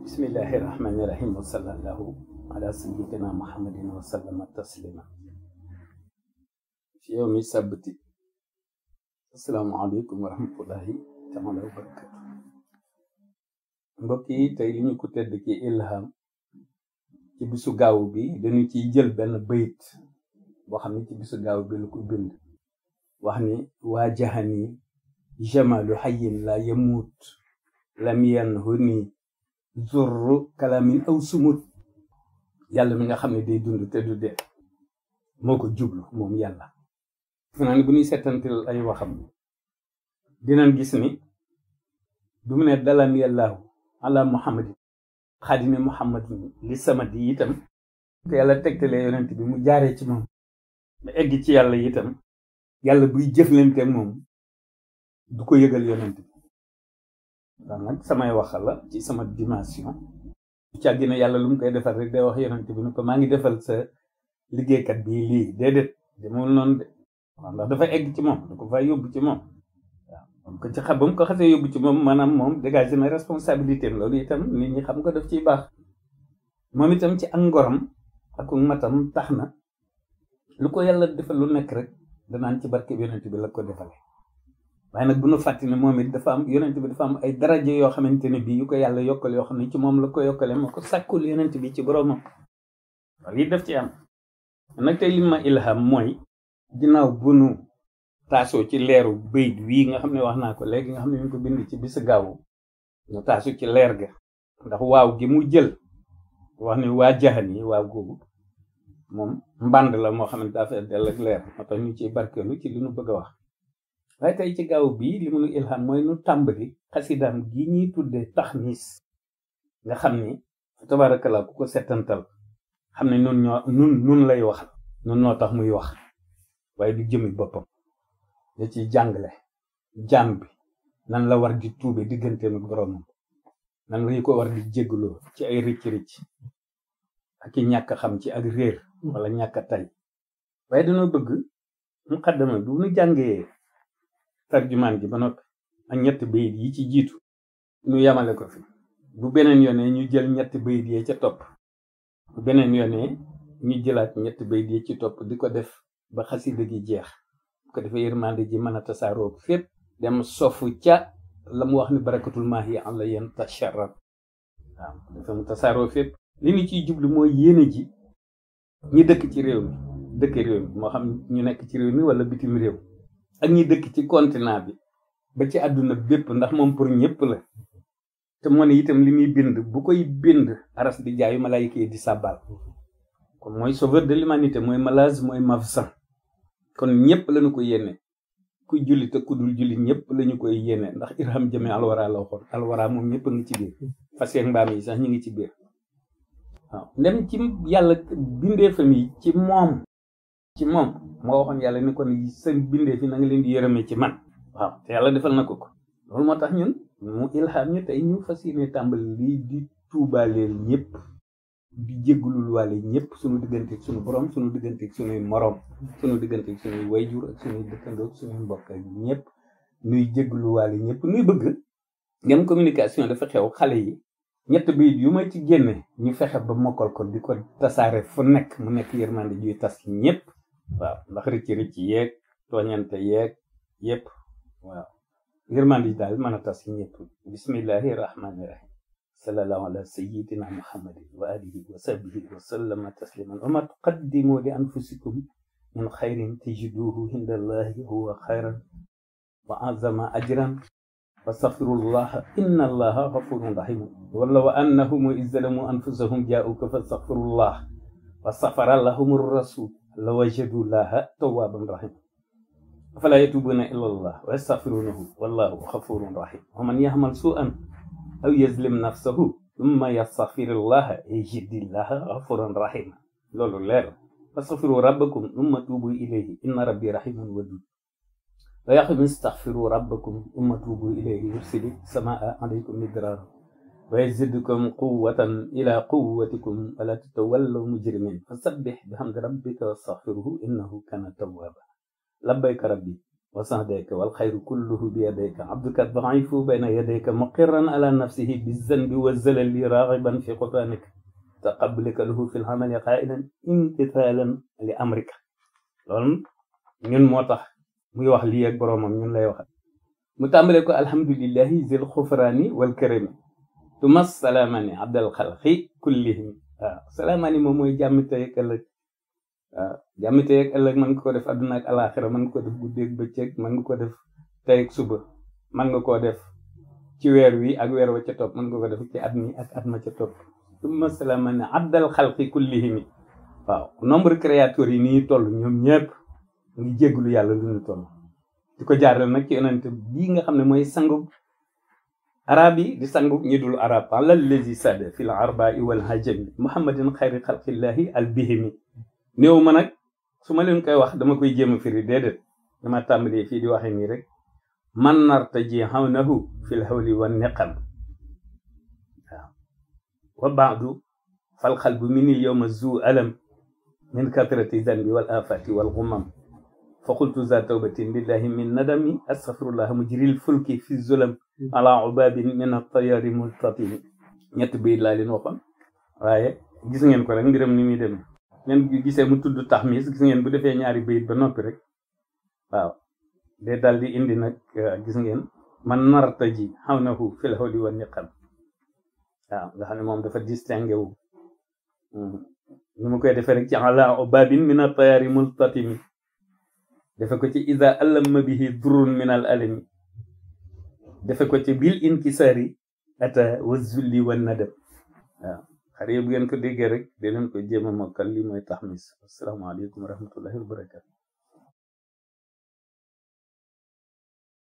bismillahi rahmani rahim wa sallallahu ala sayyidina muhammadin wa sallama taslima fi yawmi sabti. assalaamu aleykum wa rahmatullahi taala wa barakatu. mbokk yi tey li ñu ko tedd ci ilham ci bisu gaaw bi dañu ciy jël benn bayit boo xam ne ci bisu gaaw bi lu ko bind wax ni waajahani jamalu hayyin la yamut lam yanhuni zurru kalamin aw sumut. yàlla mi nga xam ne day dund te du dee moo ko jublu moom yàlla. fi naa ne bu ñuy settantil ay waxam dinañ gis ni du mu ne dalam yàllaahu ala muhammadin xaadimi muhammadin li samadi itam te yàlla tegtalee yonent bi mu jaaree ci moom ba egg ci yàlla itam yàlla buy jëflante moom du ko yëgal yonent bi. ndax nag samay wax la ci sama dimension ci àggina yàlla lu mu koy defal rek day wax yonent bi ni ko maa ngi defal sa liggéeykat bii lii déedéet demul noonu de waaw ndax dafa egg ci moom da ko fa yóbbu ci moom waaw ko ci xam ba mu ko xasee yóbbu ci moom maanaam moom dégagé na responsabilité loolu itam nit ñi xam ko daf ciy baax. moom itam ci ak ngoram ak matam tax na lu ko yàlla defal lu nekk rek danaan ci barke bi yonent bi la ko defale. waaye nag bu nu fàtti ne moom it dafa am yonent bi dafa am ay daraja yoo xamante ne bii yu ko yàlla yokkal yoo xam ne ci moom la ko yokkale moo ko sàkkul yonent bi ci boroomam loolu yi def ci am. nag tey li ma ilham mooy ginnaaw bu nu taasoo ci leeru bayit wii nga xam ne wax naa ko léegi nga xam ne ñu ko bind ci bisu gaawu ñu taasu ci leer ga ndax waaw gi mu jël wax ni waa jaxan yi waaw googu moom mbànd la moo xam ne daa fee dell ak leer moo tax ñu ciy barkeelu ci li nu bëgg a wax. waaye tey ci gaaw bii li mu nu ilham mooy nu tàmbali xasidaam gi ñuy tuddee taxmis nga xam ni tabaarakallaa ku ko settantal xam ne nun lay waxal nun noo tax muy wax waaye du jëmi boppam da ciy jàngale jaam bi nan la war di tuube digganteem ak boroomam nan la ko war di jégguloo ci ay rëcc-rëcc ak i ñàkk xam ci ak réer wala ñàkk tay. waaye dañoo bëgg muqaddama bi bu nu jàngee tarjumaan gi ba noppi ak ñetti bayit yi ci jiitu ñu yamale ko fi bu beneen yoonee ñu jël ñetti bayit yi ca topp bu beneen yoonee ñu jëlaat ñetti bayit yi ci topp di ko def ba xasida gi jeex bu ko defee yërmande ji mën a tasaaroo fépp dem sofu ca la mu wax ni barakatul maahi ala yéen tasharrat waaw dafa mu tasaaroo fépp. li ñu ciy jublu mooy yéene ji ñi dëkk ci réew mi moo xam ñu nekk ci réew mi wala bitim réew ak ñi dëkk ci continent bi ba ci àdduna bépp ndax moom pour ñëpp la. te moo ne itam li muy bind bu koy bind aras di jaayu malaayika yi di sàbbal kon mooy sauveur de l'humanité mooy malaz mooy mafsan kon ñëpp lañu ko yéene ku julli te ku dul julli ñëpp lañu koy yéene ndax irham jëme alwara la waxoon alwara moom ñëpp a ngi ci biir fas yeeg mbaam yi sax ñu ngi ci biir. waaw ndem ci yàlla bindee famille ci moom moo waxoon yàlla ni kon seen bindee fi na nga leen di yërëmee ci man. waaw te yàlla defal na ko loolu moo tax ñun mu ilham ñu tey ñu fas yéene tàmbali lii di tuubaaleel ñëpp di jéggulul waale ñëpp suñu digganteeg suñu borom suñu digganteeg suñuy morom suñu digganteeg suñuy wayjur ak suñuy dëkkandoo ak suñuy mbokk ak ñëpp nuy jéggulul waale ñëpp nuy bëgg ngeen communication dafa xew xale yi ñett bayit yu ma ci génne ñu fexe ba mokkal ko di ko tasaare fu nekk mu nekk yërmande juy tas ñëpp. waaw ndax rëcc yeeg tooñante yeeg yëpp waaw yërmande yi daal mën a tas ñëpp. bismillahi rahmani rahim sallallahu ala sayyidina muhammadin wa alihi wa sahbihi wa sallama tasliman wa ma tuqaddimu li anfusikum min xayrin tajiduhu indallahi huwa xayran wa azama ajran fastaghfirullah inna allaha ghafurun rahim wala wa annahum izzalamu anfusahum ja'uka fastaghfirullah wastaghfara lahumur rasul lawajadu llaha tawwaban rahim afala yatubuna illa allah wa yastaghfirunahu wallahu ghafurun rahim wa man ya'mal su'an aw yazlim nafsahu thumma yastaghfirullaha yajidillaha ghafuran rahim. loolu leer fastaghfiru rabbakum thumma tubu ilayhi inna rabbi rahimun wadud wa yaqum istaghfiru rabbakum thumma tubu ilayhi yursili samaa alaykum midrara wa yazidkum quwwatan ila quwwatikum wa la tatawallaw mujrimin fasabbih bihamdi rabbika wastaghfirhu innahu kana tawwaba. labbayka rabbi وسعديك والخير كله بيديك عبدك الضعيف بين يديك مقرا على نفسه بالذنب والزلل راغبا في غفرانك تقبلك له في العمل قائلا امتثالا لامرك loolu ñun moo tax muy wax lii ak boroomam ñun lay waxal mu tàmbale ko alhamdulillahi zil xufraani wal karami tumas salaamani abdal xalqi kullihim waaw salaamani moom mooy jàmmi tey ak ëllëg waaw jàmmi tey ak ëllëg mën nga ko def àdduna ak alaaxira mën nga ko def guddeeg bëccëg mën nga ko def tey ak suba mën nga koo def ci weer wi ak weer wa ca topp mën nga ko def ci at mi ak at ma ca topp tumas salaamani abdal xalqi kullihim waaw nombre créateur yi nii toll ñoom ñëpp ngi jégglu yàlla lu ñu toll di ko jaarale nag ci yonent bii nga xam ne mooy sangu arab yi di sangu ñi dul arab alal lazi sada fil arba'i wal hajami muhammadin xayri xalqillahi al bihimi néew ma nag su ma leen koy wax dama koy jéem a firi déedéet dama tàmbalee fii di waxe nii rek man nartaji hawnahu fil hawli wan niqam waaw wa ba'du fal qalbu minni yawma zu alam min katrati zanbi wal afati wal ghumam فقلت ذا توبة لله من ندمي أستغفر الله مجري الفلك في الظلم على عباب من الطيار ملتطم ñett bayit laa leen waxoon waaye gis ngeen ko rek mbiram ni muy demee ngeen gisee mu tudd taxmis gis ngeen bu defee ñaari bayit ba noppi rek waaw day daal di indi nag gis ngeen man narta ji xaw na hu fil hawli wa niqam waaw nga xam ne moom dafa distingué wu ni mu koy defee rek ci ala ubabin min at-tayari multatimi defe ko ci ida allama bihi durun min al alami defe ko ci bil inkisari ata wa zulli wa nadam waaw xare bu ngeen ko déggee rek dinañ ko jéem a mokkal li mooy taxmis asalaamaaleykum wa rahmatullahi wa barakatu